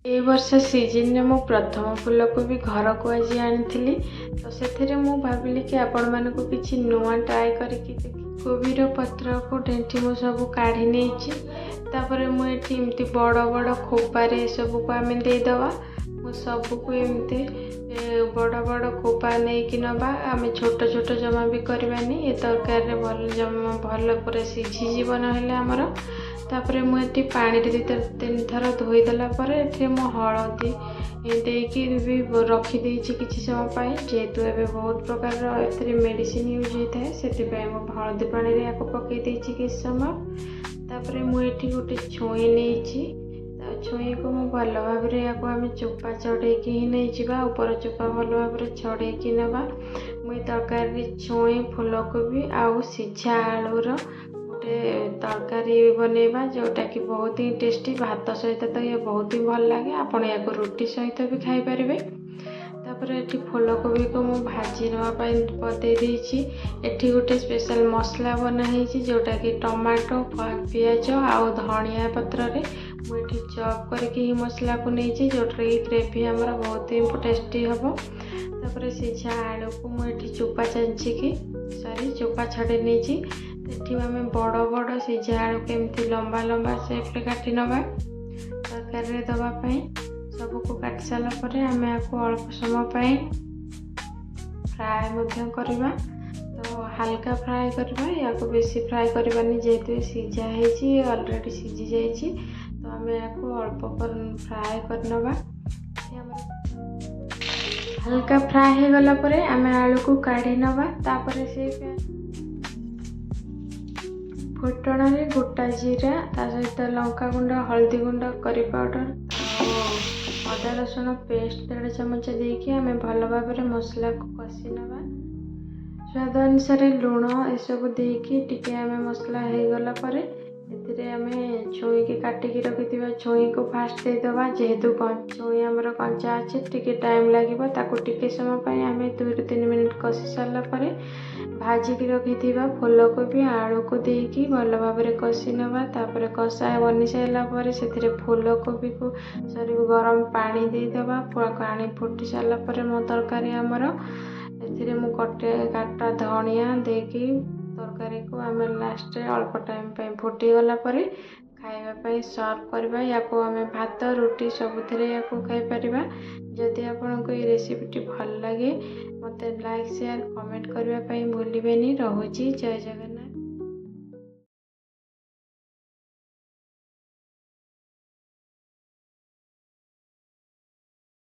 ଏ ବର୍ଷ ସିଜିନ୍ରେ ମୁଁ ପ୍ରଥମ ଫୁଲକୋବି ଘରକୁ ଆଜି ଆଣିଥିଲି। ତ ସେଥିରେ ମୁଁ ଭାବିଲି କି ଆପଣମାନଙ୍କୁ କିଛି ନୂଆ ଟ୍ରାଏ କରିକି ଦେଖି। କୋବିର ପତ୍ରକୁ, ଡେଣ୍ଠି ମୁଁ ସବୁ କାଢ଼ି ନେଇଛି। ତାପରେ ମୁଁ ଏଠି ଏମିତି ବଡ଼ ବଡ଼ ଖୋପାରେ ଏସବୁକୁ ଆମେ ଦେଇଦେବା। ମୁଁ ସବୁକୁ ଏମିତି ବଡ଼ ବଡ଼ ଖୋପା ନେଇକି ନେବା। ଆମେ ଛୋଟ ଛୋଟ ଜମା ବି କରିବାନି। ଏ ତରକାରୀରେ ଭଲ ଜମା ଭଲ ପୁରା ସିଝିଯିବ ନହେଲେ ଆମର। ତାପରେ ମୁଁ ଏଠି ପାଣିରେ ଦୁଇ ତିନି ଥର ଧୋଇଦେଲା ପରେ ଏଥିରେ ମୁଁ ହଳଦୀ ଦେଇକି ବି ରଖିଦେଇଛି କିଛି ସମୟ ପାଇଁ। ଯେହେତୁ ଏବେ ବହୁତ ପ୍ରକାରର ଏଥିରେ ମେଡ଼ିସିନ ୟୁଜ୍ ହେଇଥାଏ, ସେଥିପାଇଁ ମୁଁ ହଳଦୀ ପାଣିରେ ୟାକୁ ପକାଇ ଦେଇଛି କିଛି ସମୟ। ତାପରେ ମୁଁ ଏଠି ଗୋଟେ ଛୁଇଁ ନେଇଛି। ଛୁଇଁକୁ ମୁଁ ଭଲ ଭାବରେ ୟାକୁ ଆମେ ଚୋପା ଛଡ଼େଇକି ହିଁ ନେଇଯିବା। ଉପର ଚୋପା ଭଲ ଭାବରେ ଛଡ଼େଇକି ନେବା। ମୁଁ ଏ ତରକାରୀରେ ଛୁଇଁ, ଫୁଲକୋବି ଆଉ ସିଝା ଆଳୁର ଗୋଟେ ତରକାରୀ ବନେଇବା, ଯେଉଁଟାକି ବହୁତ ହିଁ ଟେଷ୍ଟି। ଭାତ ସହିତ ତ ଇଏ ବହୁତ ହିଁ ଭଲ ଲାଗେ। ଆପଣ ୟାକୁ ରୁଟି ସହିତ ବି ଖାଇପାରିବେ। ତାପରେ ଏଠି ଫୁଲକୋବିକୁ ମୁଁ ଭାଜି ନେବା ପାଇଁ ଦେଇ ଦେଇଛି। ଏଠି ଗୋଟେ ସ୍ପେଶାଲ ମସଲା ବନା ହେଇଛି, ଯେଉଁଟାକି ଟମାଟୋ, ପିଆଜ ଆଉ ଧନିଆ ପତ୍ରରେ ମୁଁ ଏଠି ଚପ୍ କରିକି ହିଁ ମସଲାକୁ ନେଇଛି, ଯେଉଁଥିରେ କି ଗ୍ରେଭି ଆମର ବହୁତ ହିଁ ଟେଷ୍ଟି ହେବ। ତାପରେ ସିଝା ଆଳୁକୁ ମୁଁ ଏଠି ଚୋପା ଚାଞ୍ଚିକି, ସରି, ଚୋପା ଛଡ଼େଇ ନେଇଛି। ଏଠି ଆମେ ବଡ଼ ବଡ଼ ସିଝା ଆଳୁକୁ ଏମିତି ଲମ୍ବା ଲମ୍ବା ସେପ୍ରେ କାଟି ନେବା ତରକାରୀରେ ଦେବା ପାଇଁ। ସବୁକୁ କାଟି ସାରିଲା ପରେ ଆମେ ୟାକୁ ଅଳ୍ପ ସମୟ ପାଇଁ ଫ୍ରାଏ ମଧ୍ୟ କରିବା। ତ ହାଲକା ଫ୍ରାଏ କରିବା, ୟାକୁ ବେଶୀ ଫ୍ରାଏ କରିବାନି। ଯେହେତୁ ସିଝା ହେଇଛି, ଅଲରେଡ଼ି ସିଝି ଯାଇଛି, ତ ଆମେ ୟାକୁ ଅଳ୍ପ ଫ୍ରାଏ କରିନେବା। ଆମର ହାଲକା ଫ୍ରାଏ ହେଇଗଲା ପରେ ଆମେ ଆଳୁକୁ କାଢ଼ି ନେବା। ତାପରେ ସେଇ ଫୁଟଣରେ ଗୋଟା ଜିରା, ତା ସହିତ ଲଙ୍କା ଗୁଣ୍ଡ, ହଳଦୀ ଗୁଣ୍ଡ, କରି ପାଉଡ଼ର ଆଉ ଅଦା ରସୁଣ ପେଷ୍ଟ 1.5 ଚାମଚ ଦେଇକି ଆମେ ଭଲ ଭାବରେ ମସଲାକୁ କଷି ନେବା। ସ୍ୱାଦ ଅନୁସାରେ ଲୁଣ ଏସବୁ ଦେଇକି ଟିକେ ଆମେ ମସଲା ହେଇଗଲା ପରେ ଏଥିରେ ଆମେ ଛୁଇଁକି କାଟିକି ରଖିଥିବା ଛୁଇଁକୁ ଫାଷ୍ଟ ଦେଇଦେବା। ଯେହେତୁ ଛୁଇଁ ଆମର କଞ୍ଚା ଅଛି, ଟିକେ ଟାଇମ୍ ଲାଗିବ। ତାକୁ ଟିକେ ସମୟ ପାଇଁ ଆମେ 2ରୁ 3 ମିନିଟ୍ କଷି ସାରିଲା ପରେ ଭାଜିକି ରଖିଥିବା ଫୁଲକୋବି, ଆଳୁକୁ ଦେଇକି ଭଲ ଭାବରେ କଷି ନେବା। ତାପରେ କଷା ବନି ସାରିଲା ପରେ ସେଥିରେ ଫୁଲକୋବିକୁ, ସରି, ଗରମ ପାଣି ଦେଇଦେବା। ପାଣି ଫୁଟି ସାରିଲା ପରେ ମୋ ତରକାରୀ ଆମର ଏଥିରେ ମୁଁ କଟା ଧଣିଆ ଦେଇକି ତରକାରୀକୁ ଆମେ ଲାଷ୍ଟରେ ଅଳ୍ପ ଟାଇମ୍ ପାଇଁ ଫୁଟିଗଲା ପରେ ଖାଇବା ପାଇଁ ସର୍ଭ କରିବା। ୟାକୁ ଆମେ ଭାତ, ରୁଟି ସବୁଥିରେ ୟାକୁ ଖାଇପାରିବା। ଯଦି ଆପଣଙ୍କୁ ଏଇ ରେସିପିଟି ଭଲ ଲାଗେ, ମୋତେ ଲାଇକ୍, ସେୟାର, କମେଣ୍ଟ କରିବା ପାଇଁ ଭୁଲିବେନି। ରହୁଛି, ଜୟ ଜଗନ୍ନାଥ।